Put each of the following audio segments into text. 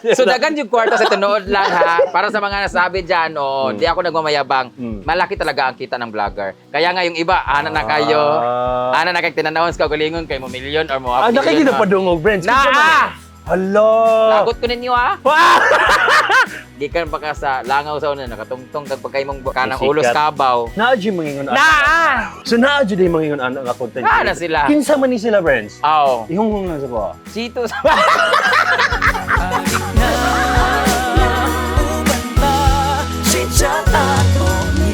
So dagan yung kwarta sa tinuod lang ha. Para sa mga nasabi dyan, oh, di ako nagmamayabang. Malaki talaga ang kita ng vlogger. Kaya nga yung iba, ana na kayo. Ana na kay tinanawon sa kaugalingon kay mo million or mo half million, Nakikita ha. pa dungog, friends. Na! Kinsa man eh? Hala! Takot ko ninyo ha. Ah! Gikan pa ka sa langaw sa una, nakatungtong kag pagkay mong kanang Sikat. ulos kabaw. Naa jud mangingon ana. Naa! So naa jud ay mangingon ana nga content. Naa na sila. Kinsa man ni sila, friends? Aw. Ihunghong lang sa ko. Chito sa Balik na, uban ta, Chit-chat ato ni.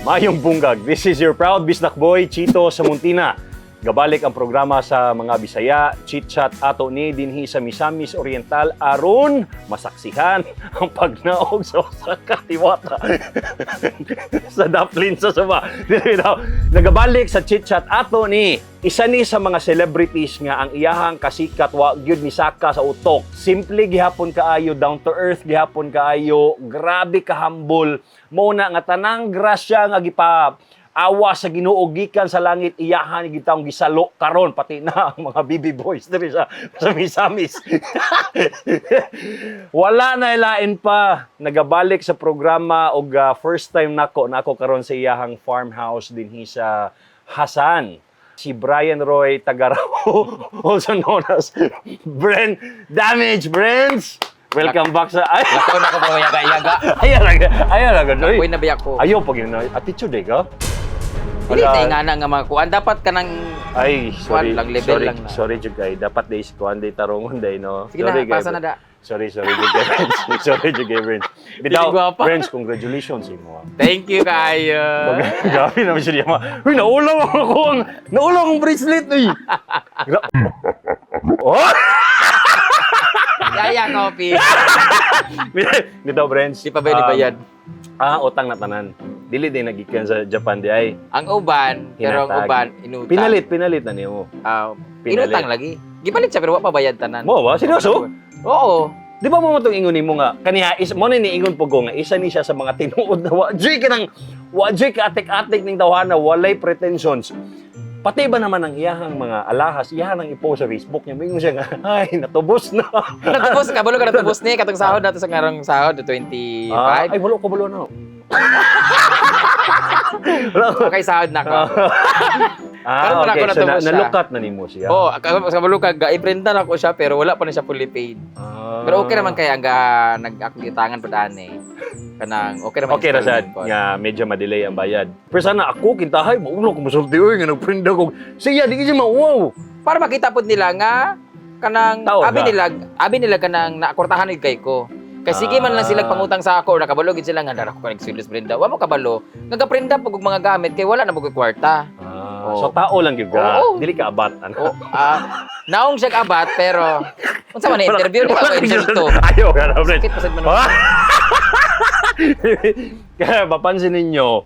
Mayong bunggag. This is your proud Bisdak boy, Chito Samuntina. Gabalik ang programa sa mga Bisaya, Chit Chat ato ni dinhi sa Misamis Oriental aron masaksihan ang pagnaog sa usa ka diwata sa Daplin sa Suba. Dili daw. Nagabalik sa Chit Chat ato ni isa ni sa mga celebrities nga ang iyahang kasikat wa gyud ni saka sa utok. Simple gihapon kaayo, down to earth gihapon kaayo, grabe ka humble. Mo na nga tanang grasya nga gipa awa sa Ginoo gikan sa langit iyahan gitawong gisalo karon pati na ang mga BB boys diri sa Misamis. Wala na ilain pa, nagabalik sa programa og first time nako nako karon sa iyahang farmhouse dinhi sa Hasan. Si Brian Roy Tagarao, also known as Bren Damage Brens. Welcome back sa ay Lakaw na ko po yaga-yaga. Ayaw lang, ayaw lang. Oy. Uy, nabiyak ko. Ayaw pag yun. Attitude eh ka? Dili Wala. tayo nga na nga mga kuan. Dapat ka nang Ay, sorry. Kuan lang, level sorry, lang na. Sorry, jud kay. Dapat days kuan day tarongon day, no? Sige na, Sorry, kay- pasa na da. Sorry, sorry, jud kay Brens. Sorry, jud kay Brens. Bitaw, Dili gwapa. Brens, congratulations imo. Thank you kayo. Grabe naman siya ma. Uy, naulaw ako ang naulaw ang bracelet uy. Oh! Yaya coffee. Bitaw, Brens. Di pa ba ni bayad? Utang na tanan. Dili din nagikan sa Japan di ay. Ang uban, pero ang Hinatag. uban inutang. Pinalit, pinalit na niyo. Ah, Pinalit. inutang lagi. Gipalit siya pero wa pa bayad tanan. Mo ba? Seryoso? Oo. Di ba mo itong ingon nimo nga kaniya is mo na niingon po ko nga isa ni siya sa mga tinuod na wa joy kanang wa joy ka atik-atik ning tawhana, walay pretensions. Pati ba naman ang iyahang mga alahas, iyahang ang ipost sa Facebook niya, moingon siya nga, ay, natubos na. Natubos ka, balo ka natubos ni katong sahod nato sa ngarong sahod 25. Ah, ay, wala ko, wala na. Wala ko. Okay, sahod na ko. Ah, Karon pa na okay. ako So, natubos siya. nalukat na nimo siya. Oh, kabalo ka ga-i-print na ako siya pero wala pa na siya fully paid. Ah. Pero okay naman kaya ang ga nag-akitangan pud ani. Kanang okay naman. Okay ra sad installment pod. nga medyo madelay ang bayad. Pero sana ako kintahay maulo ko musulti oy nga nagprint ako. Siya di siya ma-wow. Para makita pod nila nga kanang Tao abi ka. nila abi nila kanang naakortahan gid kay ko. Kay sige man lang sila pangutang sa ako, nakabalo gid sila nga dara ko kanang sulos Brenda. Wa mo kabalo. Nagaprenda pag og mga gamit kay wala na mo koy kwarta. Ah, Oo. so tao lang gyud ka. Oo. Dili ka abat ano. O, naong siya abat pero unsa man na interview ni Wala ako kang insulto. Ayaw ka na, friend. Sakit pa sad man. Ah! Kaya mapansin ninyo,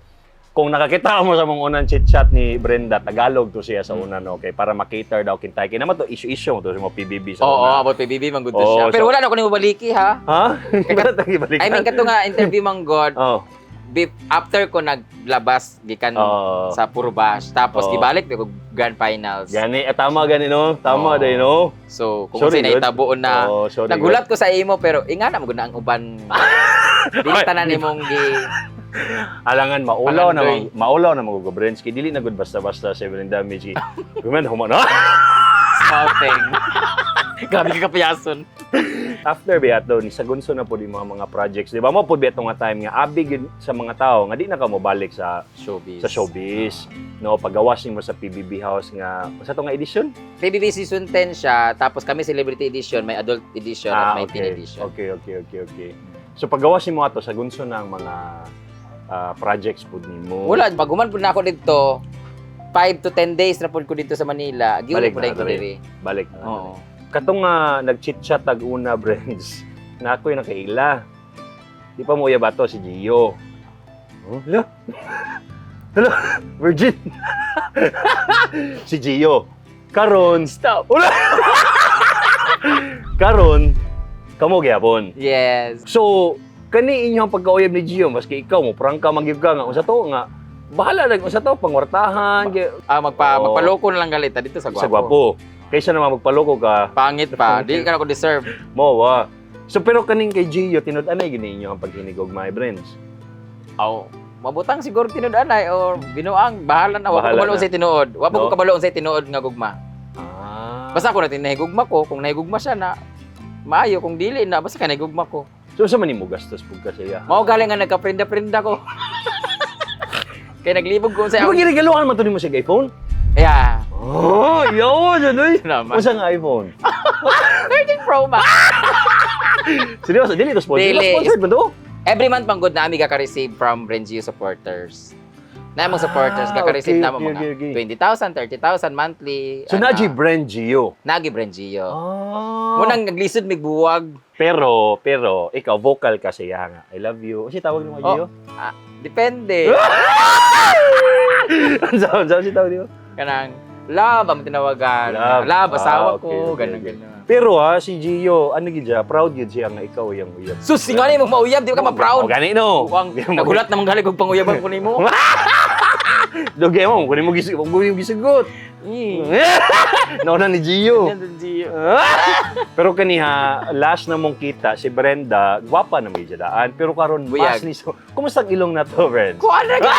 kung nakakita mo sa mong unang chit-chat ni Brenda, Tagalog to siya sa una, no? Okay, para makater daw kintay. Kaya naman to, issue-issue mo to sa mga PBB sa Oo, una. about PBB man gud to Oo, siya. Pero so- wala na ko nimo baliki ha. Ha? Wala tayong ibalikan. I mean kato nga interview man god Oh. after ko naglabas gikan Oo. sa Puro Bash tapos Oo. gibalik ko grand finals. Gani, eh, tama gani, no? Tama Oo. day, no? So kung Sorry, unsay nahitabo na Oh, sorry. nagulat ko sa imo pero ingana mo gud na ang uban. Dili tanan imong gi Alangan maulaw na Pangandoy. maulaw na magugo-Brensky. Dili na gud basta-basta sa Brenda Damage. Human human. Ah! Small thing. Grabe ka kapiyason. After biyato ni sagunso na pud yung mga projects, di ba? Mo pud biyato nga time nga abi gyud sa mga tao nga di na ka mobalik sa Showbiz. sa showbiz. No, pagawas nimo sa PBB house nga sa to nga edition? PBB season 10 siya, tapos kami celebrity edition, may adult edition at may teen edition. Ah, Okay. So pagawas nimo ato sagunso na ang mga projects pud nimo. Wala, pag human pud na ako dito, 5 to 10 days na pud ko dito sa Manila. Giuli Balik pud na na ko diri. diri. Balik na. Oo. Katong nga nag-chit-chat tag una, Brends, na ako'y nakaila. Di pa mo iya ba to si Gio? Oh, hala. Hala, virgin. Si Gio. Karon, Stop. wala. Karon, kamo gyapon. Yes. So, kani inyong pagkauyab ni Gio, maski ikaw mo prangka magyud ka nga unsa to nga bahala lang unsa to pangwartahan Ah, Oo. magpaloko na lang galita dito sa gwapo. Sa gwapo. Kaysa naman magpaloko ka, Pangit pa. Di ka na ko deserve. mo wa. So pero kaning kay Gio tinud-anay gini inyo ang paghinigog, my friends? Aw, mabutang siguro tinud-anay or binuang, bahala na. Wa ko Bahala kabalo na. unsay tinuod. Wa pa ko No? kabalo unsay tinuod nga gugma. Ah. Basta ako na tinahigugma ko, kung nahigugma siya na maayo, kung dili na basta kay nahigugma ko. So sa man nimo gastos pug ka siya? Mao galing nga nagkaprenda-prenda ko. Kay naglibog ko Di sa ba giregaluhan man to nimo siya iPhone? Yeah. Oh, yaw jud oy. Naman. Unsa nga iPhone? 13 Pro Max. Seryoso, dili to sponsor. Dili. Sponsored ba to? Every month pang good na ami kaka-receive from Brengio supporters. Na among supporters Ah, kaka-receive okay, na mo mga okay. 20,000, 30,000 monthly. So ana. naji brand Gio. Nagi Brengio. Ah. Munang naglisod mig buwag. Pero ikaw vocal ka siya nga. "I love you." Unsa tawag nimo Oh. Gio? Ah, depende. Unsa tawag nimo? Kanang love ang tinawagan. Love. Love, asawa Ah, okay, ko, okay, ganun okay. ganun. Pero ha, si Gio, ano gid siya, proud gid siya nga ikaw yung uyab. Sus, singa ni mo mauyab, di ba ka ma-proud? O, gani no. Buwang, nagulat naman gali kog panguyaban ko nimo. Dugay mo, kunin mo gisugot, kunin mo gisugot. Nauna ni Gio. Yan, Gio. Pero kaniha, last na mong kita, si Brenda, gwapa na may daan. Pero karon mas Buyag. ni so, kumusta ang ilong na to, Brenda? Kuan ra ka.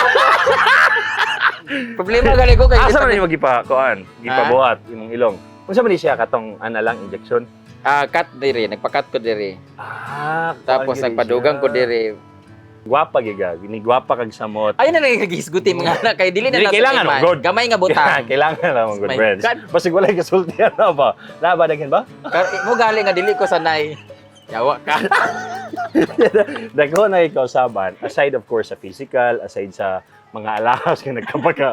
Problema gali ko kay Asa man ni magipa kuan, gipabuhat imong ilong? Unsa man ni siya katong ana lang injection? Ah, cut diri, nagpa-cut ko diri. Ah, kuan Tapos gyud nagpadugang siya. ko diri. Gwapa giga, ni gwapa kag samot. Ayun na nagighisguti mga anak kay dili na Dili nato kailangan, iman. oh, good. Gamay nga butang. Kailangan lang good My friends. God. Basig walay kasulti na ba? Naa ba daghan ba? Mo gali nga dili ko sanay. Yawa ka. Dagho na ikaw saban, aside of course sa physical, aside sa mga alahas nga nagkabaga.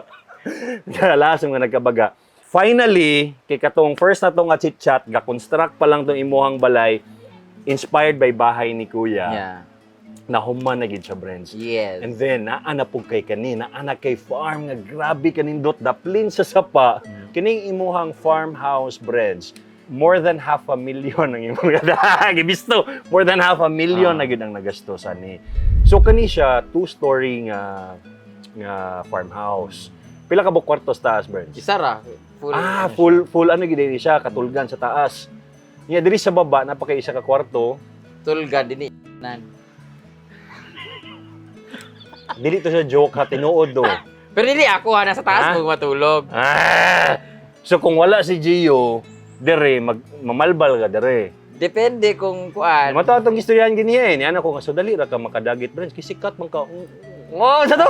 Mga alahas nga nagkabaga. Finally, kay katong first na tong nga chit-chat, ga-construct pa lang tong imuhang balay, inspired by bahay ni Kuya, nahuman na gid siya, friends. Yes. And then, naa na pud kay kani, naa na kay farm nga grabe kanindot, daplin sa sapa. Kining imuhang farmhouse, Breds, more than half a million ang imong gibisto. More than half a million na gyud ang nagastosan ni. So kani siya two-story nga nga farmhouse. Pila ka buok kwarto sa taas, Breds? Isa ra. Full. Ah, full full ano gyud ni siya, katulgan sa taas. Nya diri sa baba napaka isa ka kwarto. Tulga dinhi nan. Dili to siya joke ha, tinuod do. Pero dili ako ha, nasa taas Ha? mo matulog. Ah! So kung wala si Gio, dere mag mamalbal ka dere. Depende kung kuan. Mata atong istoryahan gini eh. Ni ana ko nga so dali ra ka makadagit, friends, kay sikat man ka. Oh, sa to?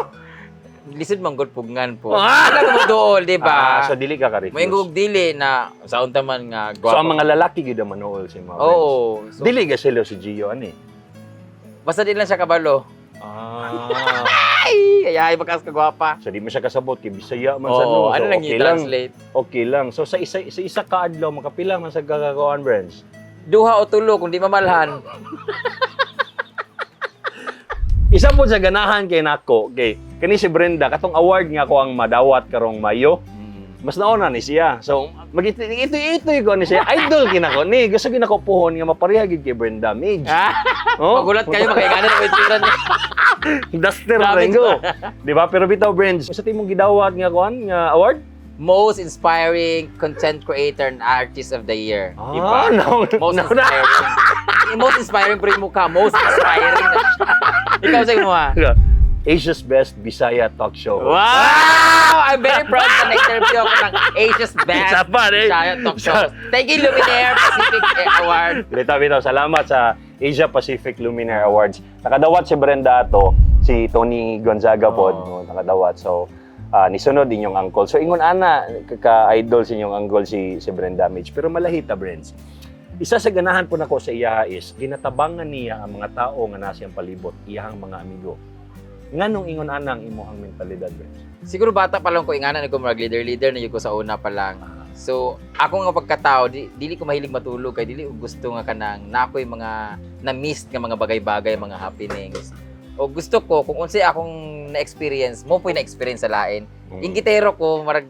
Lisod man gud pugnan po. Ah! Wala ka mo dool, di ba? Ah, so dili ka ka-refuse. Moingog dili na sa unta man nga So gwapo. ang mga lalaki gyud ang manool sa mga friends. Oo. So, Dili ka sila si Gio ani. basta di lang siya kabalo. Ah. Ay, ay, ay bakas ka gwapa. So di mo siya kasabot kay Bisaya man sa no. Oo, So, ano lang okay lang. i-translate? Okay lang. So sa isa ka adlaw makapila man sa gagawaan, friends? Duha o tulo kung di mamalhan. Isa po sa ganahan kay nako kay kani si Brenda katong award nga ako ang madawat karong Mayo. Mas nauna ni siya. So magito ito ito ko ni siya. Idol kinako ni gusto ginako puhon nga mapareha gid kay Brenda Midge. Ah, Oh, magulat kayo makaingana na may tsura niya. Duster Grabe rin ko. Di ba? Pero bitaw, Brends, sa timong gidawat nga kuan nga award? Most inspiring content creator and artist of the year. Di ba? Ah, no. Most no, na. inspiring. Eh, most inspiring pero yung mukha. Most inspiring na siya. Ikaw sa imo ha. Asia's Best Bisaya Talk Show. Wow! I'm very proud na na-interview ako ng Asia's Best Isa pa, eh. Bisaya Talk Show. Thank you, Luminaire Pacific Award. Bitaw, bitaw, salamat sa Asia Pacific Luminaire Awards. Nakadawat si Brenda ato, si Tony Gonzaga pod, Oo. no, nakadawat. So, nisunod inyong uncle. So, ingon ana, ka-idol sa inyong uncle si Brenda Mitch. Pero malahita, Brends. Isa sa ganahan po nako sa iyaha is, ginatabangan niya ang mga tao nga nasa iyang palibot, iyahang mga amigo. Nganong ingon ana ang imuhang mentalidad, Brends? Siguro bata pa lang ko ingana na ko mag leader leader na yun ko sa una pa lang. So, ako nga pagkatao, dili ko mahilig matulog kay dili ko gusto nga kanang na ako'y mga na-miss nga mga bagay-bagay, mga happenings. O gusto ko kung unsay akong na-experience, mo po'y na-experience sa lain. Ingitero ko, marag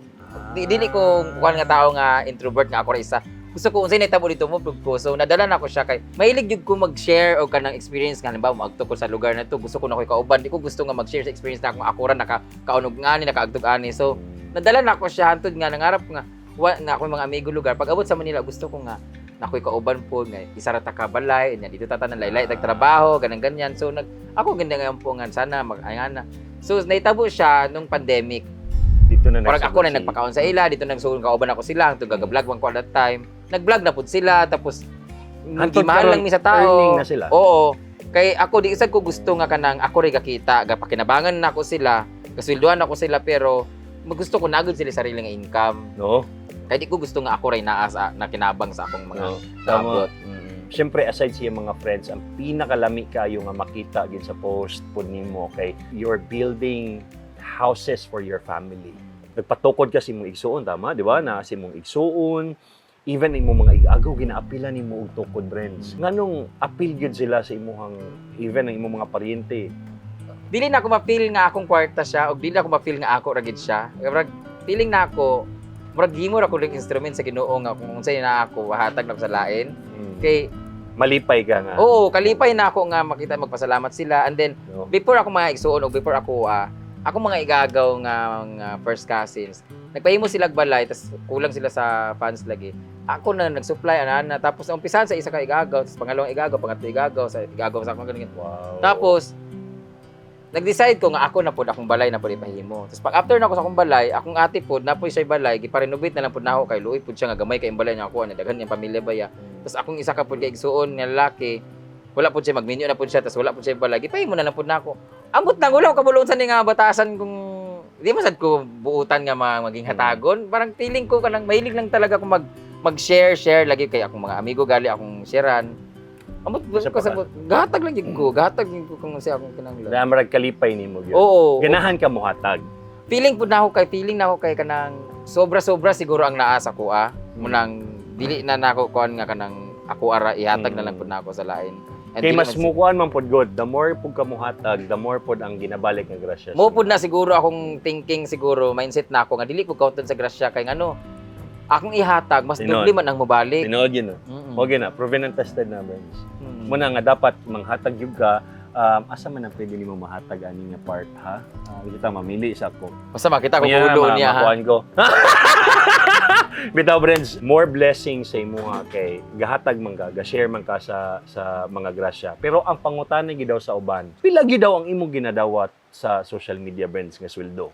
dili ko kuan nga tao nga introvert nga ako ra isa. Gusto ko unsay nahitabo dito mo pug ko. So nadala na ko siya kay mahilig jud ko mag-share og kanang experience nga halimbawa maagto ko sa lugar na to, gusto ko na ko'y kauban, di ko gusto nga mag-share sa experience na akong ako ra nakakaunog ngani, nakaagtog ani. So nadala na ko siya hantod nga nangarap ko nga Wa, na ako mga amigo lugar. Pag abot sa Manila, gusto ko nga na ako'y kauban po nga isa ra ta ka balay nya dito tatanan laylay tag trabaho, ganang ganyan. So nag ako ganda nga po nga sana mag ay, nga na. So naitabo siya nung pandemic. Dito na Parang ako na nagsugod. nagpakaon sa ila, dito nagsugon kauban ako sila, hangtod gagablog man ko at that time. Nag-vlog na pud sila, tapos Hangtod gimahal karon, lang mi sa tao. earning na sila. Oo. Kay ako di isag ko gusto nga kanang ako ray gakita, gapakinabangan na ako sila, gasweldohan ako sila, pero gusto ko nagod sila sarili nga income. No? Kay di ko gusto nga ako ray naa sa nakinabang sa akong mga No. Tama. naabot. Siyempre, aside sa iyang mga friends, ang pinakalami kayo nga makita gid sa post pod nimo kay you're building houses for your family. Nagpatukod ka sa imong igsuon, tama, di ba? Na sa imong igsuon, even imong mga igagaw ginaapila nimo og tukod, friends. Nganong apil gyud sila sa imuhang, even ang imong mga paryente? Dili na ako ma-feel nga akong kwarta siya o dili ako ma-feel nga ako ra gid siya. Murag feeling na ako, murag himo ra ko ring instrument sa Ginoo nga kung unsay na ako hatag na ko sa lain. Kay Malipay ka nga. oo, kalipay na ako nga makita magpasalamat sila, and then No? before ako mga igsuon o before ako ako mga igagaw nga first cousins, nagpahimo sila og balay, tas kulang sila sa funds lagi. Ako na nag-supply ana na, tapos umpisahan sa isa ka igagaw, tas pangalawang igagaw, pangatlo igagaw, sa igagaw sa akong ganyan. Tapos nag-decide ko nga ako na pod akong balay na pod ipahimo. Tapos pag after na ako sa akong balay, akong ate pod na pod siya balay, gipa-renovate na lang pod nako kay luoy pod siya nga gamay kay ang balay niya ako, ana daghan niyang pamilya baya. Tapos akong isa ka pod kay igsuon nga lalaki, wala pod siya magminyo na pod siya, tapos wala pod siya balay, gipahimo na lang pod nako. Ambot lang, wala ko kabulon sa ni nga batasan kung di man sad ko buutan nga maging hatagon. Parang feeling ko kanang mahilig lang talaga ko mag-share share lagi kay akong mga amigo gali akong sharean. Ambot Basta ko sa gahatag lang gyud ko, gahatag gyud ko kung unsay akong kinahanglan. Na marag kalipay nimo gyud. Oo. Ganahan ka mohatag. Feeling pud na ako kay feeling na ako kay kanang sobra-sobra siguro ang naa sa kuha. Munang dili na nako kuan nga kanang ako ara ihatag na lang pud nako sa lain. And Kay dili mas man mukuan man pod god, the more pud ka mohatag, the more pod ang ginabalik nga grasya. Mo pud na siguro akong thinking, siguro mindset na ako nga dili ko kauton sa grasya kay ngano akong ihatag mas Tinuod. doble man ang mobalik. Tinuod yun, no? Mo na, proven and tested na, friends. Muna nga dapat manghatag gyud ka, asa man ang pwede nimo mahatag ani nga part, ha? Ah, kita mamili sa ako. Basta makita ko Maya, ulo niya, ha. makuan ko. Bitaw, friends, more blessings sa imuha kay gahatag man ka, ga-share man ka sa mga grasya. Pero ang pangutana gyud daw sa uban, pila gyud daw ang imong ginadawat sa social media, friends, nga sweldo?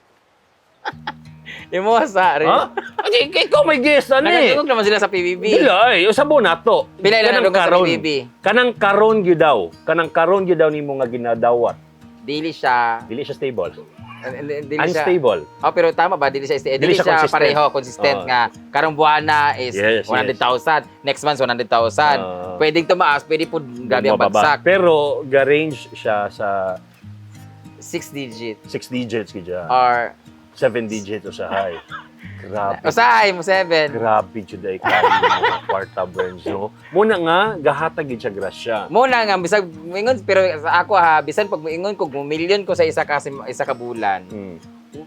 Imo sa rin. Ha? Ay, ikaw may guest ani. Nagatungog naman sila sa PBB. Dili ay, usabo nato. Pila ila Kanang nadungog sa karon. PBB? Kanang karon gyud daw. Kanang karon gyud daw nimo nga ginadawat. Dili siya Dili siya stable. Dili siya. Unstable. Oh, pero tama ba? Dili siya dili Dili siya siya consistent. pareho consistent Oo. nga karong buwana is 100,000, next month 100,000. Pwedeng tumaas, pwede po grabe ang Mababa. bagsak. Pero ga-range siya sa 6 digit 6 digits gyud siya. or 7 digits usahay. Grabe. usahay mo 7. Grabe jud ay kayo mga kwarta, Brenzo. No? Muna nga gahatag gyud siya grasya. Muna nga bisag moingon, pero sa ako ha, bisan pag moingon ko milyon ko sa isa ka bulan.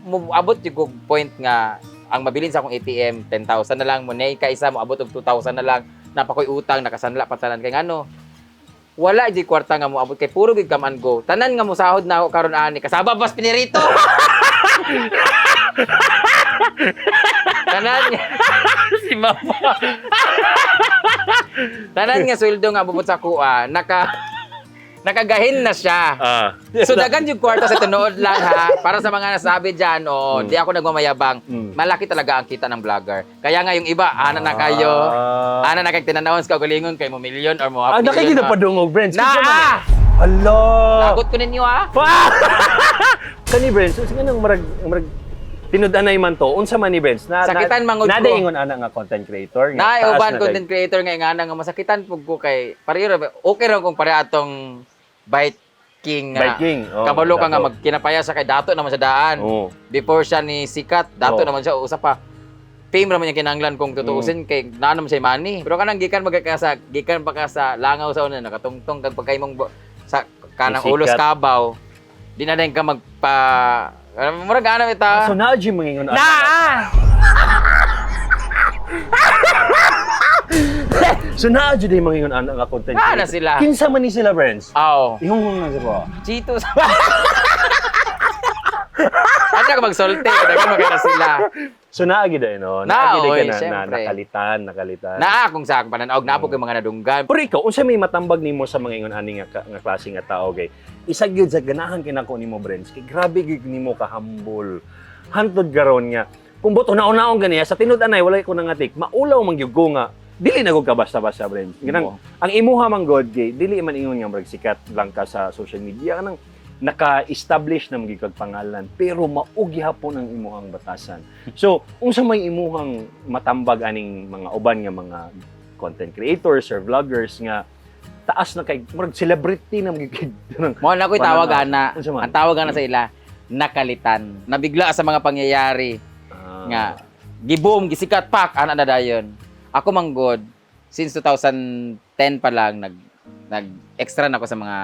Moabot jud kog point nga ang mabilin sa akong ATM 10,000 na lang mo na ka isa moabot og 2,000 na lang, napakoy utang, nakasanla pa tanan kay ngano wala jud kwarta nga moabot kay puro gid come and go tanan nga mosahod na ako karon ani kasaba bas pinirito tanan nga Si mama. tanan nga sweldo nga abot sa kuha, nakagahin na siya. So dagan yung kwarta sa tinuod lang, ha. Para sa mga nasabi dyan, oo, di ako nagmamayabang. Malaki talaga ang kita ng vlogger. Kaya nga yung iba, ana na kayo. Ana na kay tinanawon sa kaugalingon kay mo million or mo half million. Nakikita pa dungog, Brens. Na! Kinsa man eh? Hala! Lagot ko ninyo, ha. Pa! Kani, Brens, unsa nga nang marag tinud-anay man to, unsa man ni Brens? Na, Sakitan mangod na, ko. ingon ana nga content creator nga Na taas uban na content creator nga ingana nga masakitan pug ko kay pareho ra okay ra kung pare atong Bite King nga. Bite King, oh, kabalo ka nga dato. magkinapaya siya kay dato naman sa daan. Before siya ni sikat, dato naman siya usa pa. Fame ra man yung kinahanglan kung tutuusin kay naa naman siya money. Pero kanang gikan magka sa gikan pa ka sa langaw sa una nakatungtong kag pagkaimong sa kanang Ni sikat. ulos kabaw. Di na din ka magpa murag ana ita. So naa jud mangingon ana. Na! So naa jud mangingon ana nga content Naa na creator. sila. Kinsa man ni sila, Brens? Aw. Ihong nga sa ba? Chito sa. Ano Ano ka magsulti, daghan man na sila. So naa gid ay, no? Naa, Naa gid oy, ka na, na syempre. nakalitan, nakalitan. Naa kung sa akong pananaw, naa po kay mga nadunggan. Pero ikaw, unsa may matambag nimo sa mga ingon ani nga klase nga tao kay? Isa gyud sa ganahan kinako nimo, Brens, kay grabe gyud nimo ka humble. Hantod karon nga kung buto naon-naon ganiya sa tinud anay walay ko nangatik, maulaw man gyud ko nga dili na gud ka basta-basta, Brens. Ganang ang imuha man god kay dili man ingon nga murag sikat lang ka sa social media, kanang naka-establish na magyud kag pangalan pero mao gihapon ang imuhang batasan. So, unsa may imuhang matambag aning mga uban nga mga content creators or vloggers nga taas na kay murag celebrity na magyud Mo na ko'y tawag ana. Unsa man? Ang tawag ana sa ila, nakalitan. Nabigla sa mga pangyayari nga giboom, gisikat pak ana na dayon. Ako man god, since 2010 pa lang nag nag extra na ako sa mga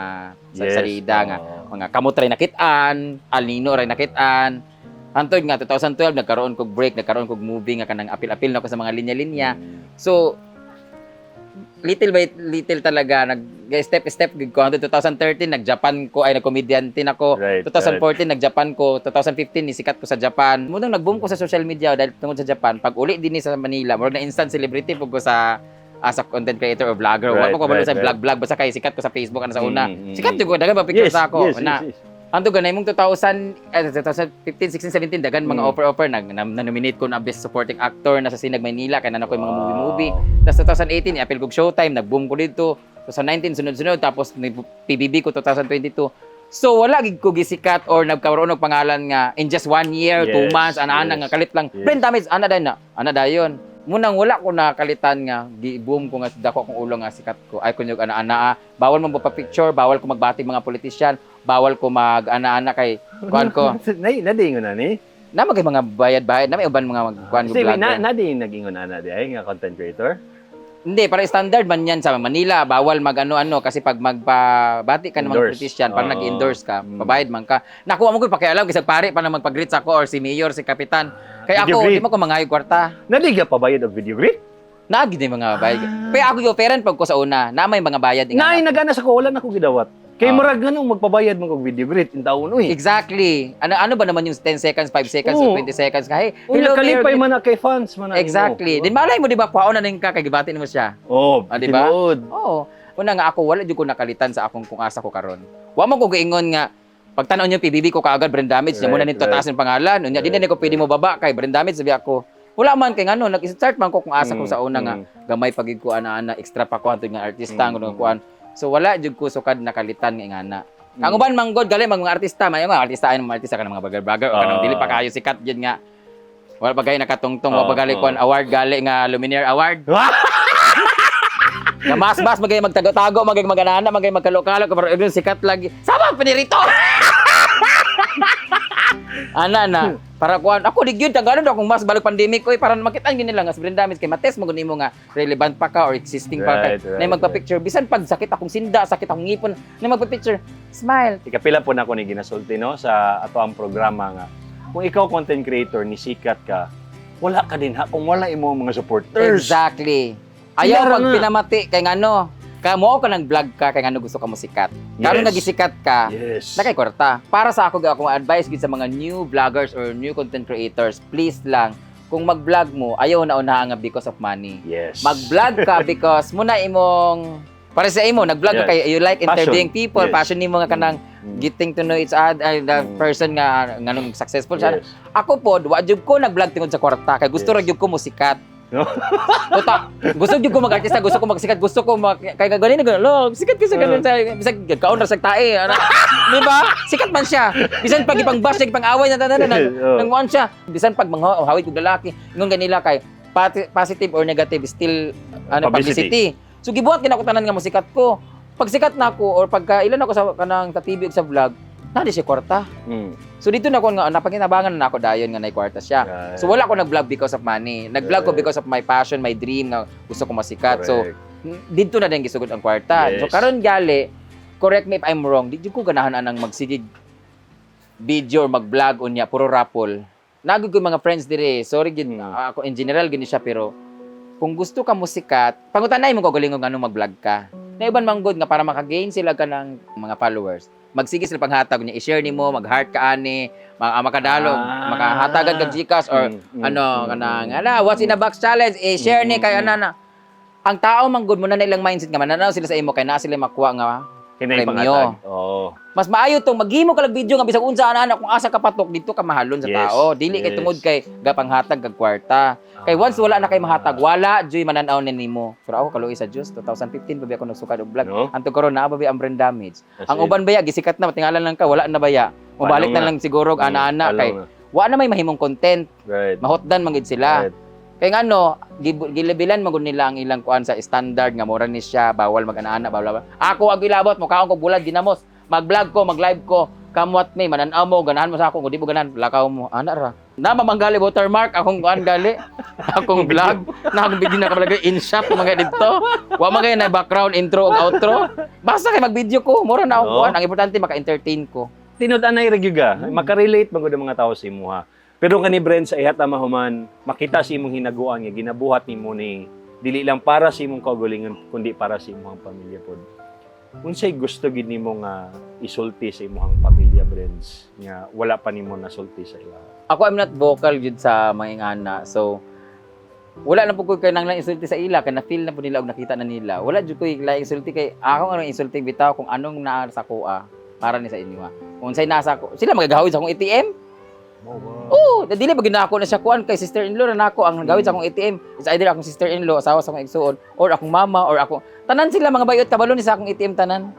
sa salida nga mga kamot ray nakit-an, alnino ray nakit-an. Hantod nga 2012 nagkaroon kog break, nagkaroon kog movie nga kanang apil-apil na ako sa mga linya-linya. So little by little talaga nag step step gid ko. Hantod 2013 nag-Japan ko, ay nag-comedian din ako. 2014 nag-Japan ko, 2015 nisikat ko sa Japan. Munang nag-boom ko sa social media dahil tungod sa Japan. Pag uli din ni sa Manila, murag na instant celebrity pug ko sa as a content creator or vlogger. Wala ko kabalo sa vlog vlog basta kay sikat ko sa Facebook ano sa una. Sikat jud ko, daghan pa picture sa ako. Na Anto ganay mong 2000 eh, 2015, 16, 17 daghan mga offer offer nag na-nominate ko na best supporting actor na sa Sinag Manila kay na ko yung mga movie movie. Tapos 2018 i-appeal kog Showtime, nag-boom ko dito. 2019 sunod-sunod, tapos ni PBB ko 2022. So wala gid ko gisikat or nagkaroon og pangalan nga in just one year, 2 months, ana-ana nga kalit lang. Brain damage ana dayon na, ana dayon. Munang wala ko nakalitan nga gi-boom ko nga dako akong ulo nga sikat ko. Ay kunyog ana-ana ah. Bawal man picture, bawal ko magbati mga politician, bawal ko mag ana-ana kay kuan ko. Nay, nadi ingon ani. Na magay mga bayad-bayad, na may uban mga kuan ko Kasi na vlogger. nadi nag-ingon ana di ay nga content creator. Hindi, para standard man yan sa Manila, bawal mag ano-ano kasi pag magpabati ka ng mga Endorse. politician, parang nag-endorse ka, pabayad man ka. Nakuha mo ko pakialam kasi pare pa na magpa-greet sa ako or si mayor, si kapitan. Kaya Video ako, greet. di mo ko mangayo kwarta. Nadi ka pabayad og video greet? Naagi din mga bayad. Pero ako yung parent pag ko sa una, na may mga bayad. Nga Naay nagana sa ko, wala na ko gidawat. Kay murag ganong magpabayad man og video greet in taon uy. Exactly. Ano ano ba naman yung 10 seconds, 5 seconds, or 20 seconds? Hey, Uy, hello, nakalipay Mayor. man na kay fans man na nimo. Exactly. Din malay mo, di ba, kuhaon na rin ka, kay gibatin mo siya. Oh, Ah, di ba? tinuod. Oo. Una nga ako, wala jud ko nakalitan sa akong kung asa ko karon. Wa mo ko giingon nga pagtan-aw niyo PBB ko kaagad brain damage niya mo na nito taas ang pangalan. Unya di na ni ko pwede mo baba kay brain damage sabi ako. Wala man kay ngano nag-start man ko kung asa ko sa una nga gamay pagid ko ana-ana extra pa ko antod nga artista mm kuan. So wala jud ko sukad nakalitan nga ingana. Ang uban man god gali mga artista, may mga artista ay mga artista kanang mga bagger-bagger o kanang dili pa kayo sikat jud nga. Wala pa kayo nakatungtong, wala pa gali kuan award gali nga Luminaire Award. Nga mas mas magay magtago-tago, magay maganana, magay magkalo-kalo, pero yun sikat lagi. Sama pinirito. Ana na, para kuan ako di gyud taganon akong mas balik pandemic oy para makitaan gyud nila nga sa brain damage kay matest mo gud nimo nga relevant pa ka or existing pa ka. Na magpa-picture bisan pag sakit akong sinda, sakit akong ngipon, na magpa-picture, smile. Ikapila po na ako ni ginasulti no sa ato ang programa nga kung ikaw content creator ni sikat ka, wala ka din ha kung wala imo mga supporters. Exactly. Ayaw Sila pag na. pinamati kay ngano, ka mo ka nang vlog ka kay ngano gusto ka mo sikat. Karon nagisikat ka, nakay kwarta. Para sa ako akong advice gid sa mga new vloggers or new content creators, please lang kung mag-vlog mo, ayaw na unahan nga because of money. Mag-vlog ka because muna imong para sa imo nag-vlog ka kay you like interviewing Passion. people, passion nimo nga kanang getting to know each other, ay, the person nga nganong successful siya. Ako pod, wa jud ko nag-vlog tungod sa kwarta kay gusto ra jud ko musikat. No? Tuta, gusto jud ko mag-artista, gusto ko magsikat, gusto ko mag kay gani na lo, sikat kasi ganun sa bisag kaon ra sa tae, ana. Di ba? Sikat man siya. Bisan pag ipang-bash, ipang-away na tanan nang nang siya. Bisan pag manghawid kog lalaki, ingon ganila kay positive or negative still ano Publicity. publicity. So gibuhat gid ako tanan nga musikat ko. Pag sikat na ako or pagka ilan ako sa kanang sa TV ug sa vlog, naa di siya kwarta. So dito na ako nga napakinabangan na ako dayon nga nay kwarta siya. So wala ko nag-vlog because of money. Nag-vlog ko because of my passion, my dream nga gusto ko masikat. So dito na din gisugod ang kwarta. So karon gali, correct me if I'm wrong, di jud ko ganahan anang magsigig video or mag-vlog unya puro rapol. Nagod ko yung mga friends dire. Sorry gid ako in general gini siya pero kung gusto ka mo sikat, pangutanay mo kagalingon nganong mag-vlog ka. Na iban man gud nga para maka-gain sila ka ng mga followers. Magsige sila panghatag niya, i-share nimo, mag-heart ka ani, makadalog, makahatagan kag GCash or ano kanang ala, what's in a box challenge, i-share ni kay ana na. Ang tao man gud mo na ilang mindset nga mananaw sila sa imo kay naa sila makuha nga Kinay premyo. pangatag. Oo. Mas maayo tong maghimo ka lag video nga bisag unsa ana ana kung asa ka patok dito ka mahalon sa tao. Dili kay tungod kay gapanghatag kag kwarta. Kay once wala na kay mahatag, wala joy mananaw ni nimo. Pero ako kaluoy sa Dios, 2015 pa ba ako nagsukad og vlog. No? Antog karon naa ba ba ang brand damage. As Ang in. uban baya gisikat na tingalan lang ka, wala na baya. Mobalik Palong na na. lang siguro og ana-ana Palong kay na. wa na may mahimong content. Mahotdan man gid sila. Kay ngano, gilabilan man gud nila ang ilang kuan sa standard nga mura ni siya, bawal mag-ana-ana, bawal. Bawal. Ako ang gilabot, mukaon ko bulad ginamos. Mag-vlog ko, mag-live ko. Kamwat may manan-aw mo, ganahan mo sa ako, kung di mo ganahan, lakaw mo. Ana ra. Na mamanggali watermark akong kuan gali. Akong vlog, na akong video na kabalagay in shop mga dito. Wa man kay na background intro ug outro. Basta kay mag-video ko, mura na akong No? kuan. Ang importante maka-entertain ko. Tinud anay ra gyud ka. Makarelate man gud ang mga tao sa imuha. Pero kani Bren, sa ihat mahuman, makita sa imong hinaguan nga ginabuhat nimo ni dili lang para sa imong kaugalingon kundi para sa imong pamilya pod. Unsay gusto gid nimo nga isulti sa imong pamilya, Brens, nga wala pa nimo nasulti sa ila? Ako, I'm not vocal jud sa mga ingana. So wala na po ko kay nang lang insulti sa ila kay na feel na po nila og nakita na nila. Wala jud ko laing insulti kay ako anong insulti bitaw kung anong naa sa kuha para ni sa inyo ha. Kung unsay nasa ko, sila magagawid sa akong ATM. Oo, oh, dili ba ginako na siya kuan kay sister-in-law na nako ang gawid sa akong ATM. It's either akong sister-in-law, asawa sa akong igsuon, or akong mama or ako. Tanan sila mga bayot kabalo ni sa akong ATM tanan.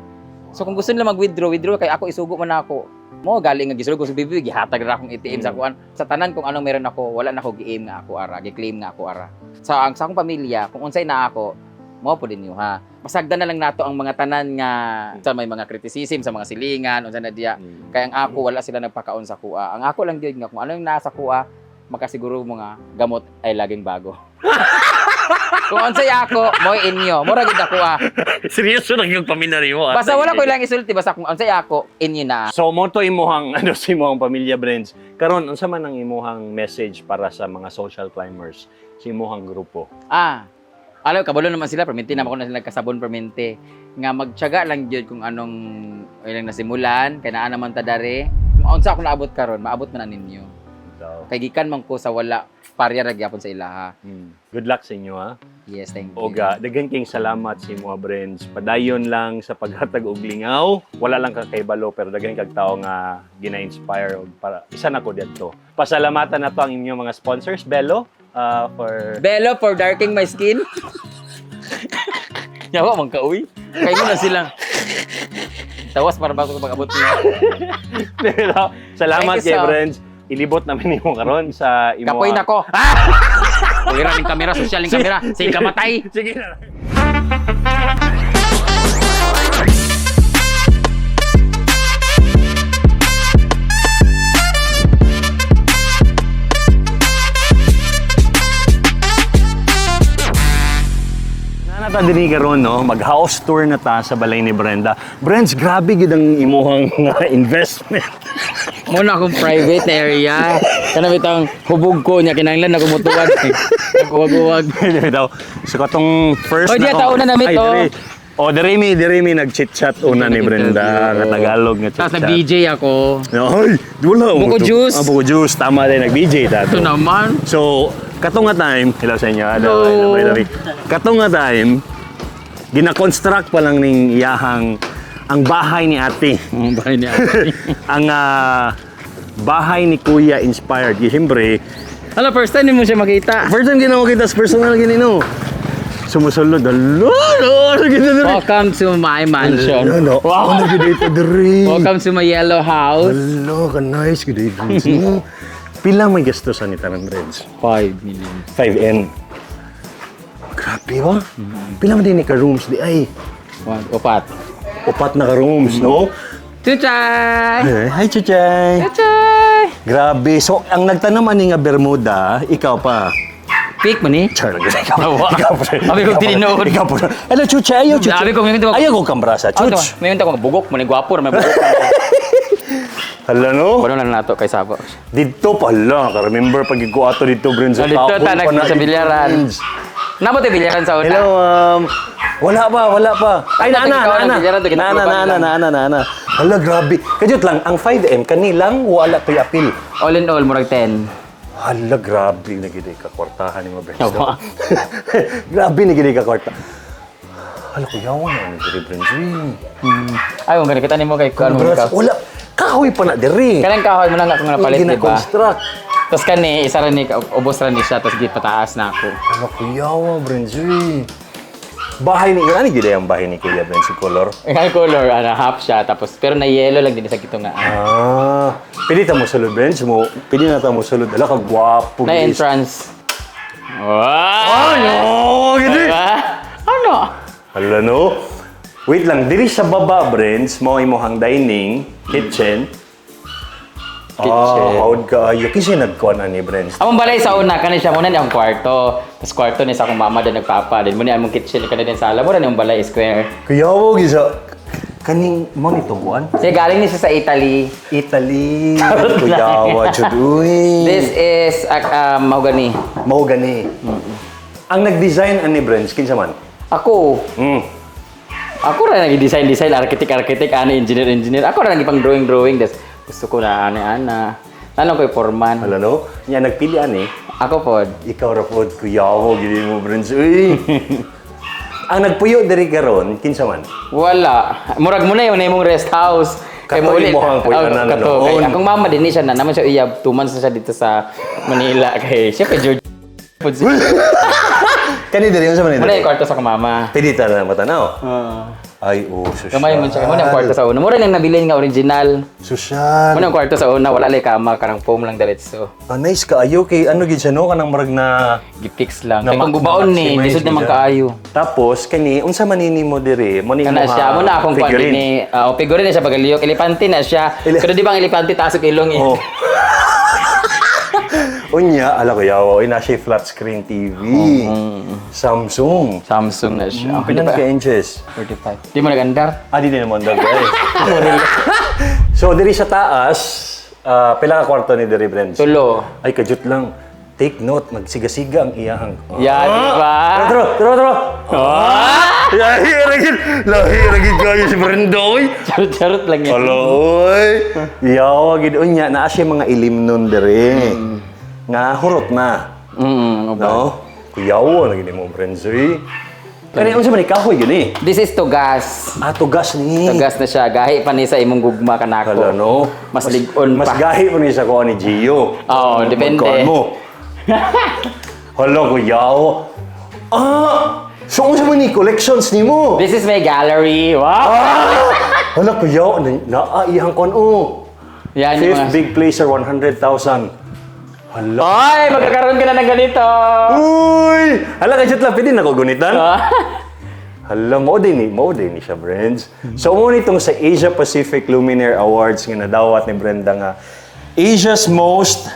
So kung gusto nila mag-withdraw, withdraw kay ako isugo man ako. Mo galing nga gisugo sa bibi, gihatag ra akong ATM sa kuan. Sa tanan kung anong meron ako, wala na ako gi-aim nga ako ara, gi-claim nga ako ara. Sa ang sa akong pamilya, kung unsay na ako, mo po din ha. Pasagdan na lang nato ang mga tanan nga sa may mga criticism sa mga silingan, unsa na diya. Kaya ang ako, wala sila nagpakaon sa kuha. Ang ako lang gyud nga kung ano yung nasa kuha, makasiguro mga gamot ay laging bago. Kung unsay ako, mo'y inyo. Mura gid ako ah. Seryoso lang yung pamilya nimo. Basta wala ko lang isulti, basta kung unsay ako, inyo na. So mo to imuhang ano sa imuhang pamilya, Brens. Karon unsa man ang imuhang message para sa mga social climbers sa imuhang grupo? Ah. Alam, kabalo naman sila, perminti naman ako na sila nagkasabon perminti. Nga magtiyaga lang gyud kung anong ilang nasimulan, kay naa naman ta dare. Kung unsa ako naabot karon, maabot man na ninyo. So, Kay gikan man ko sa wala, parya ra gyapon sa ilaha. Good luck sa inyo ha. Yes, thank you. Oga, daghan kayong salamat sa imo, Brens. Padayon lang sa paghatag og lingaw. Wala lang ka kaybalo pero daghan kag tawo nga gina-inspire og para isa na ko didto. Pasalamatan na to ang inyong mga sponsors, Bello, for Bello for darkening my skin. Yawa man ka uy. Kay mo na silang. Tawas para bago ko pag-abot niya. Pero, salamat Thank you, kay sir. Brens. Ilibot namin nimo karon sa imo. Kapoy na ko. Pulira ning kamera, sosyal ning kamera. Sige kamatay. Sige na. Nana ta dinhi karon no, mag-house tour na ta sa balay ni Brenda. Brends, grabe gid ang imuhang nga investment. Muna akong private na area. Kana bitang hubog ko niya kinahanglan na kumutuwag. Naghuwag-huwag. Bitaw. So katong first Oy, diya na ta una na, Ay, mate, oh. diri. Oh, diri mi nag-chit-chat una ni Brenda, nga Tagalog nga Tapos chit-chat. nag-DJ ako. Ay, wala. Buko juice. Ah, buko juice. Tama din, nag-BJ tato. Ito naman. So, katong nga time, hello sa inyo. Hello, Hello. hello, hello. Katong nga time, gina-construct pa lang ning iyahang ang bahay ni ate. Ang bahay niya. Ang bahay ni Kuya inspired. Siyempre, Hala, first time mo siya makita. first time ginawa kita sa personal gini no. Sumusulod. Hello, hello, ano gina diri? Welcome to my mansion. Ano, wow. Ano gina dito diri? Welcome to my yellow house. Hello, ka nice gina dito. No? Pila may gastusan ni Tanan Reds? 5 million. 5N. Grabe ba? Pila man din ni ka rooms di ay. One, upat. Upat na ka rooms, no? Chuchay! Eh, hi, Chuchay! Chuchay! Grabe. So, ang nagtanam ani nga Bermuda, ikaw pa. Pick mo ni? Char, ikaw. Ikaw pa. Sabi ko, Ikaw pa. tinuod. Ikaw pa. Hello, Chuchay. Ayaw, Chuchay. Sabi ko, ngayon, Ayaw ko kambrasa. Chuch. May unta ko bugok mo ni gwapo may bugok. Hala, no? Wala na nato kay Sabo. Dito pala. Ka-remember pag ato dito, Brins. Oh, dito, Kapoy ta, pa na sa dito, bilyaran. Brins. Namo te bilyaran sa una. Hello, ma'am. Wala pa, wala pa. Ay, Ikaw naana, na, naana. ikaw na, Naana, naana, naana, naana. Hala, grabe. Kadyot lang, ang 5M, kanilang wala to'y apil. All in all, murag 10. Hala, grabe na gid ka kwartahan ni mo, Brens. Yawa. Grabe na gid ka kwarta. Hala, kuyawa na ni diri, Brens. Ay, kung kita nimo kay kuan mo Brens, ka. wala. Kahoy pa na diri. Kanang kahoy mo lang akong napalit, di ba? Gina-construct. Tapos kani, isa ra ni, ubos ra ni siya, tapos gipataas na ako. Hala, kuyawa, Brens. Bahay ni, ano gid ang bahay ni Kuya Brens, yung color? Ang color, ano, half siya, tapos, pero na yellow lang din sa gito nga. Ah, pili ta mo sulod, Brens mo. Pili na ta mo sulod. Ala ka gwapo. Na Gid. entrance. Wow! Ay, oh, gidi. Diba? Ano? Hala no. Wait lang, diri sa baba, Brens, mo imong dining, kitchen. Kitchen. Ah, howd ka ayo. Kasi nagkuan ani, Brens. Among balay sa una, kani siya muna ni ang kwarto. Tapos kwarto ni sa akong mama din nagpapa. Din mo ni among kitchen kani din sala. Mura ni ang balay square. Kuyawo gisa kaning mo nitong kuan? Siya galing ni siya sa Italy. Italy. Kuyawa jud uy. This is mahogany. Mao gani. Ang nag-design ani, Brens, kinsa man? Ako, ako ra nag-design design architect architect ana engineer engineer. Ako ra nagipang drawing drawing des. Gusto ko na ani ana. Tanong ko foreman. Hala no? Nya nagpili ani. Ako pod. Ikaw ra pod, kuyawo gid mo, Brens. Uy. Ang nagpuyo diri karon, kinsa man? Wala. Murag mo na yun imong rest house. Kato imong ang puy-anan Oh, kato. Kay noon. akong mama din ni siya na naman siya iyab 2 months na siya dito sa Manila kay siya kay George. Pod siya. Kani diri unsa man ni Muna diri? yung kwarto sa akong mama. Pili ta na matanaw. Ay, oh, social. Gamay man siya. Muna ang kwarto sa una. Mura nang nabilin nga original. Social. Muna ang kwarto sa una wala lay kama karang foam lang diretso. Ah, nice kaayo kay ano gid siya no kanang murag na Gipix lang. na Kay kung gubaon ni, na-maximize lisod naman gid siya. kaayo. Tapos kani unsa man ni mo diri? Mo ni Kana mo siya, muna akong kwan figurine. ni, oh, figurine na siya pagaliyok. Elepante na siya. Pero di ba ang elepante taas og ilong eh? Oh. Unya, ala ko yawa, oy na siya flat screen TV. Samsung. Samsung na siya. Okay, Pila di na ba? ka inches? 45. Di mo nagandar? Ah, di din naman daw eh. So diri sa taas, pila ka kwarto ni diri, Brens? Tulo. Ay, kajut lang. Take note, nagsigasiga ang iyahang. Yeah, di ba? Tara, tara, tara! Ah! Lahi ra gid, lahi ra gid kayo si Brenda, oy. Charot-charot lang yan. Hala, oy. Yawa gid unya naa siya mga ilim nun diri. Nga hurot na. No? Kuyawa na gid mo, Brenda, oy. Kani unsa man ni kahoy gani? This is tugas. Ah, tugas ni. Tugas na siya. Gahi pa ni sa imong gugma kanako. Hala no. Mas lig-on Mas pa. gahi pa ni sa kuha ni Gio. Oo, depende. Magkuhan mo. Hala, kuyawa. Ah! So unsa man ni collections nimo? This is my gallery. Wow! Ah! Hala, kuyaw, naa iyang kon oh. Yan yung Fifth mga. big placer, 100,000. Hala. Ay, magkakaroon ka na ng ganito. Uy! Hala, kay lang, pwede na ko gunitan. Ah. Hala, mo din ni siya, Brends. So, mo nitong sa Asia Pacific Luminaire Awards nga nadawat ni Brenda nga Asia's Most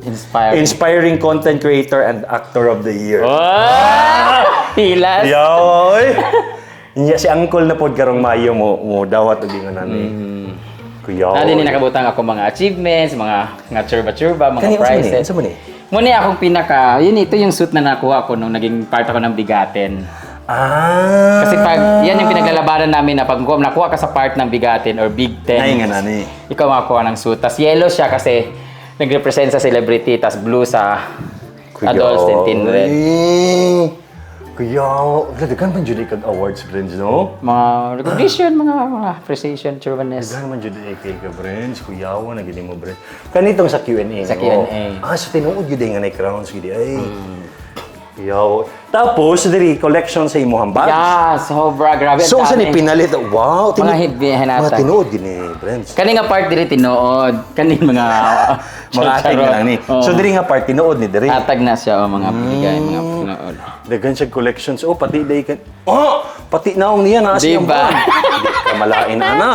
Inspiring. Inspiring Content Creator and Actor of the Year. Wow! Hilas. Yoy! Niya si Uncle na pod karong Mayo mo mo dawat og ingon ani. Kuya. Na din nakabutang ako mga achievements, mga nga churba-churba, mga Kani, unsa man ni? prizes. Unsa man ni? Muna akong pinaka, yun ito yung suit na nakuha ko nung naging part ako ng bigatin. Ah. Kasi pag, yan yung pinaglalabanan namin na pag nakuha ka sa part ng bigatin or Big Ten, Ay, nga nani. ikaw makakuha ng suit. Tas yellow siya kasi nag-represent sa celebrity, tas blue sa adults and teen red. Kuya, daghan man jud kag awards, friends, no? Mga recognition, mga appreciation, churbaness. Daghan man jud kay ka, friends. Kuya, na gid mo, friends. Kanitong sa Q&A. Sa no? Q&A. Ah, so tinuod gyud nga nay crowns gid ay. Kuya. Tapos diri collection sa imong bags. Yeah, sobra, grabe. Ang So unsa ni dami. pinalit? Wow, Mga hinatag. Mga tinuod gid ni, friends. Kani nga part diri tinuod. Kani mga Mga ating na lang ni. Oo. So diri nga part tinuod ni diri. Hatag na siya oh, mga bigay, mga tinuod. Daghan siya collections. Oh, pati day kan. Oh, pati naong niya na siyang Diba? bag. Di ka malain ana.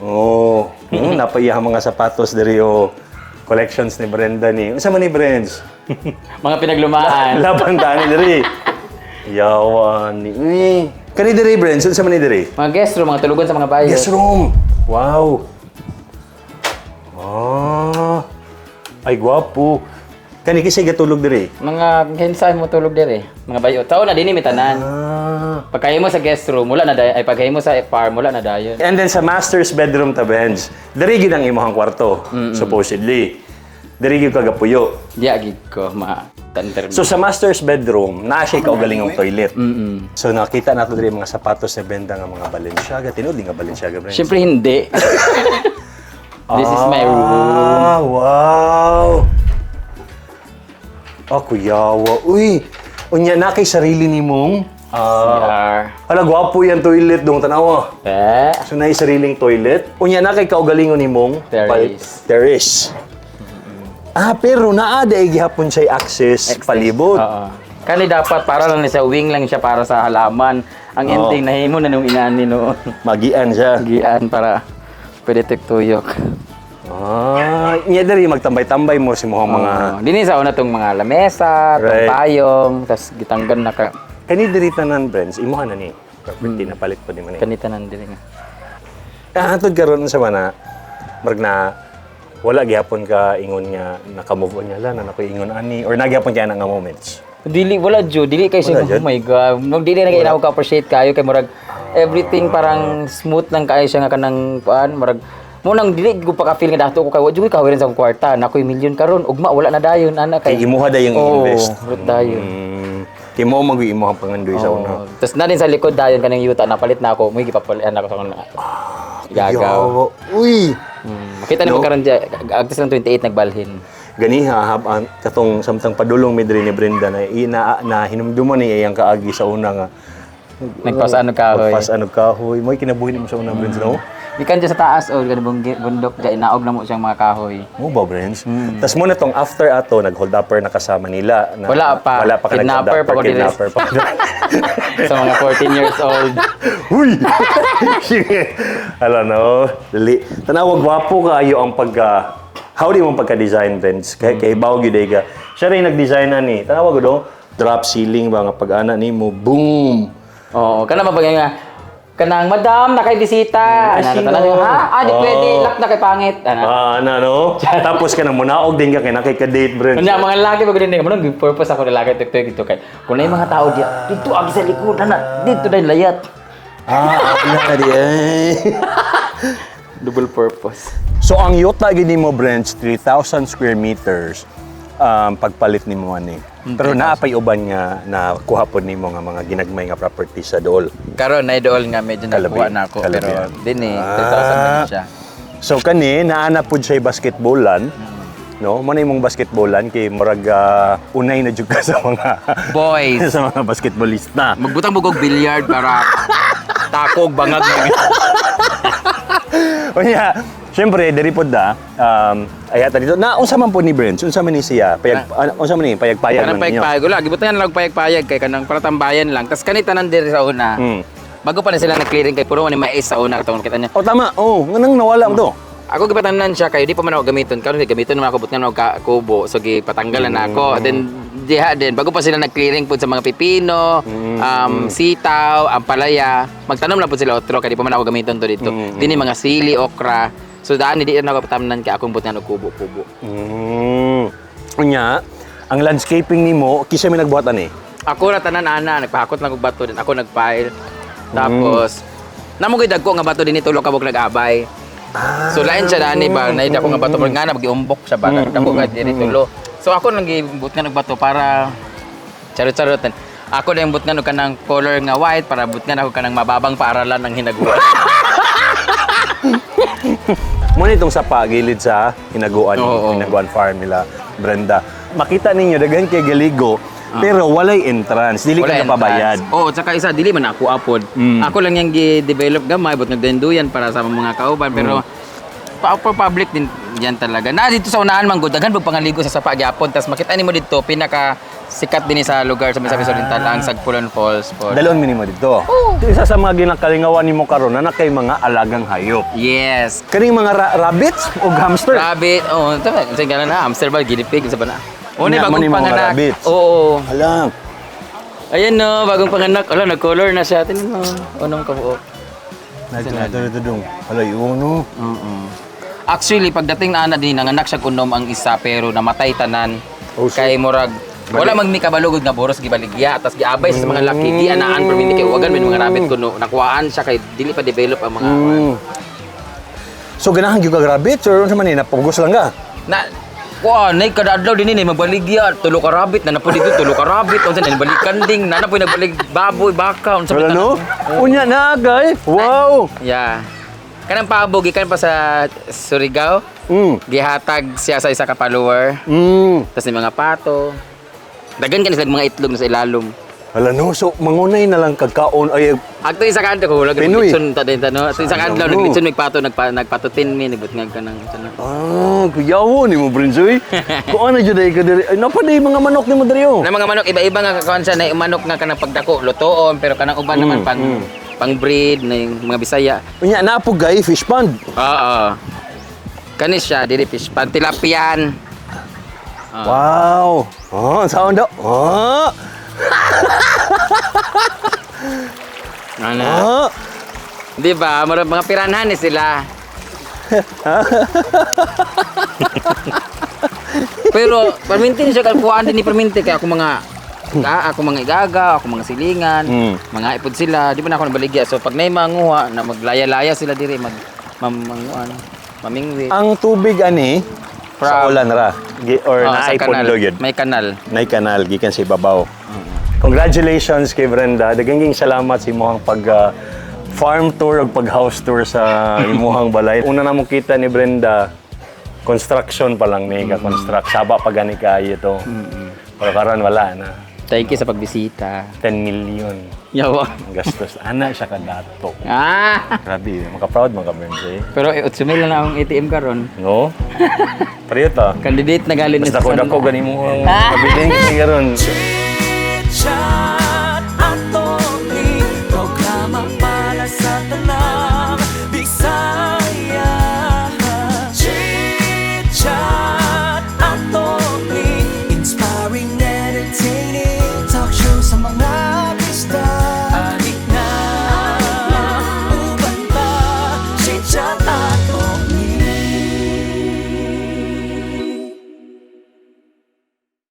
Oh, napaiya ang mga sapatos diri oh. Collections ni Brenda ni. Unsa man ni Brends? Mga pinaglumaan. Laban tani diri. Yawa ni. Eh. Kani diri Brends, unsa man ni diri? Mga guest room, mga tulugan sa mga bayo. Guest room. Wow. Ah. Ay gwapo. Kani kisay gatulog diri? Mga kinsa mo tulog diri, mga bayo. Tao na dinhi mi tanan. Pagkayo mo sa guest room, wala na dayon. Ay, pagkayo mo sa farm, wala na dayon. And then sa master's bedroom ta, Benz, diri gid ang imong kwarto, supposedly. Diri gyud ka gapuyo. Diya gid ko ma tanter. So sa master's bedroom, naa siya kaugalingong toilet. So nakita nato diri mga sapatos ni Brenda nga mga Balenciaga. Tinuod nga Balenciaga, Brenda. Siyempre hindi. This is my room. Ah, wow. Ah, kuyawa. Uy, unya na kay sarili nimong. Ah, CR. hala, gwapo yan toilet dong tanawa. Eh. So na sariling toilet. Unya na kay kaugalingon nimong Terrace. Terrace. Ah, pero naa day gihapon siya access palibot. Oo. Kani dapat para lang ni sa wing lang siya para sa halaman. Ang ending nahimo na nung inaani noon. Magian siya. Gian para pwede tuyok. Ah, niya diri magtambay-tambay mo si muhang mga Oo. Dinhi sa una tong mga lamesa, tong Right. payong, tas gitanggan na ka Kani diri tanan, Brens, imuha na ni. Property na palit po ni man. kanita nan diri nga. Ah, hantod karon sa mana, marag na wala gihapon ka ingon nga naka-move on niya la na nakoy ingon ani or nagyapon kay ana nga moments. Dili wala jud, dili kay Wala, siya. jud? Oh my God. Nung dili na kay ako ka appreciate kayo kay murag everything parang smooth lang kayo siya nga kanang kuan murag mo nang dili ko pa ka-feel nga dato ko kay wa jud ko kawiran sa akong kwarta na ako'y milyon karon ugma wala na dayon ana Kay kay imuha dayong Oo, i-invest. rot dayon. Kay mo mag imuha pangandoy sa una. Oo. Tas na din sa likod dayon kanang yuta napalit na ako, mo gipapalit ako sa akong gagaw. Yawa. Uy. Makita nimo No? karon diya, agtis lang 28 nagbalhin. Ganiha hab ang katong samtang padulong mi diri ni Brenda na ina na hinumduman niya iyang kaagi sa una nga Nagpasaan og kahoy. Pagpasaan og kahoy. Mo'y kinabuhi nimo sa una, Brens, no? Gikan dyan sa taas o ganang bundok dyan inaog na mo siyang mga kahoy. Mo ba, Brens? Tas mo na tong after ato, nag-hold upper na kasama nila. Na, Wala pa. Wala pa ka nag-hold Kidnapper upper, pa ko diri. kidnapper pa. Sa mga 14 years old. Uy! Ala no, dali. Tanawag gwapo kaayo ang pagka how di mo pagka-design, Brens? Kay bawo gyud ay ka. Siya rin nag-design ani. Tanawag do, drop ceiling ba nga pag-ana nimo, boom. Oo, kana ba nga kanang madam na kay bisita. Ay, Ana sino? tanan ha? Ah, di pwede Oo. lock na kay pangit. Ana. Ah, ana no. Tapos ka na munaog din ka kay nakay ka-date, Brens. Kanya mga lalaki pag din mo nang purpose ako lalaki tuk ito kay. Kung na yung mga tao diya, dito agi sa likod ana, dito dahil layat. Ah, ana di ay. Double purpose. So ang yuta gini mo, Brens, 3,000 square meters pagpalit nimo ani. Pero naa pay uban nga na kuha pod nimo nga mga ginagmay nga property sa dool. Karon na idol nga medyo nakuha na ako pero Kalabian. din eh 3,000 na din siya. So kani naana pud siya basketballan. No, mo na imong basketballan kay murag unay na jud ka sa mga Boys, sa mga basketballista. magbutang bugog billiard para takog bangag. Unya, syempre diri pod da ayata dito. Na unsa man po ni Brens? Unsa man ni siya? Payag unsa man ni payag-payag Kanang man ninyo? payag-payag wala gibutangan lang og payag-payag kay kanang para tambayan lang. Tas kani tanan diri sa una. Bago pa na sila nag-clearing kay puro man ni mais sa una katong kita niya. O tama, oh, nganang nawala mo to. Ako gipatanan siya kayo di pa man ako gamiton karon kay gamiton naman ako but nga ka kubo so gipatanggalan na ako. Then diha din bago pa sila nag-clearing pud sa mga pipino, sitaw, ampalaya, magtanom lang pud sila otro kay di pa man ako gamiton to dito. Dinhi mga sili, okra. So daan di na ako patamnan kay akong but nga og kubo-kubo. Unya, ang landscaping nimo kisa may nagbuhat ani. Ako ra tanan ana nagpahakot lang og bato din ako nagpile. Tapos namo gyud dagko nga bato dinhi tulo ka buok nag-abay. So lain siya dani ba na dako nga bato pero nga na magiumbok siya ba dako nga diri tulo. So ako nang gibut nga og bato para charot-charot. Ako na yung but nga og kanang color nga white para but nga ako kanang mababang paaralan ng hinaguan. Muna itong sapa gilid sa Hinaguan, Oo. Hinaguan farm nila Brenda. Makita ninyo daghan kay galigo pero walay entrance, dili ka Wala napabayad. entrance. Oo, tsaka isa dili man ako apod. Ako lang yung gi-develop gamay but nagdenduyan para sa mga kauban pero pa for public din yan talaga. Na dito sa unahan man gud daghan pag pangaligo sa sapa gyapon tas makita nimo dito pinaka sikat din sa lugar sa Misamis Oriental ang Sagpulon Falls po. Dalon mi nimo dito. Isa sa mga ginakalingawan nimo karon na kay mga alagang hayop. Yes. Kaning mga rabbits o hamster? Rabbit, oh, tama, sa ganun na, hamster ba, guinea pig, sa ba na? Una, Ina, bagong man yung mga panganak. rabbits. Oo. Alam. Ayan no, bagong panganak. Ala, nag-color na siya. Tingnan mo, unong kabuok. Nagdudong. Hala, yun no. Actually, pagdating na ana din, nanganak siya kunom ang isa pero namatay tanan. Oh, shit. Kay murag wala man mi kabalugod nga boros gibaligya, tas giabay sa mga laki gianaan perminti kay wagan may mga rabbit kuno nakuhaan siya kay dili pa develop ang mga So ganahan gyud ka rabbit or unsa man ni, napugos lang ka? Na kuan nay kada adlaw din ni magbaligya tulo ka rabbit na napo dito, tulo ka rabbit, unsa na balik kanding na napo nagbalik baboy, baka, unsa Wala man no? Unya na kay. Wow. Yeah. Kanang pabo gikan pa sa Surigao. Gihatag siya sa isa ka follower. Tas may mga pato. Dagan kan sila mga itlog na sa ilalom. Wala no, so mangunay na lang kagkaon ay Agto isa ka adlaw ko wala Pinoy. litson ta din ta no. Ato isa ka adlaw Ano? naglitson mig pato, nagpatutin mi, nagbutngag ka ng ano. Ah, kuyawo ni mo, Prince, oy. Kung ano jud ay ka diri. Ay, napaday mga manok ni mo diri oh. Na mga manok iba-iba nga kakuan siya na manok nga kanang pagdako lutoon, pero kanang uban naman pang pang breed na yung mga Bisaya. Unya na po gay fish pond. Oo. Kani siya dili fish pan, tilapian. Wow. Oh, sound daw. Ah. Ano? Ah. Di ba? Mga piranha ni sila. Pero perminti ni siya kalkuan din ni perminti kay ako mga ka, ako mga igaga, ako mga silingan, mga ipod sila, di ba na ako nabaligya. So pag nay manguha na maglaya-laya sila diri mag manguan, mamingwi. Ang tubig ani sa ulan ra or Oo, sa naay kanal. pundo gyud. May kanal. Nay kanal gikan sa ibabaw. Congratulations kay Brenda. Daghang salamat sa imong pag farm tour ug pag house tour sa imuhang balay. Una na mo kita ni Brenda, construction pa lang ni ka construct. Saba pa gani kayo to. Pero karon wala na. Thank you sa pagbisita. 10 million Yawa. ang gastos. Ana siya kadato. Ah! Grabe, maka-proud man ka, Brenda, eh. Pero 8 mil na akong ATM karon. No? Pareho ta. Candidate na galing Mas dako-dako gani mo ang kabiling karon. Chit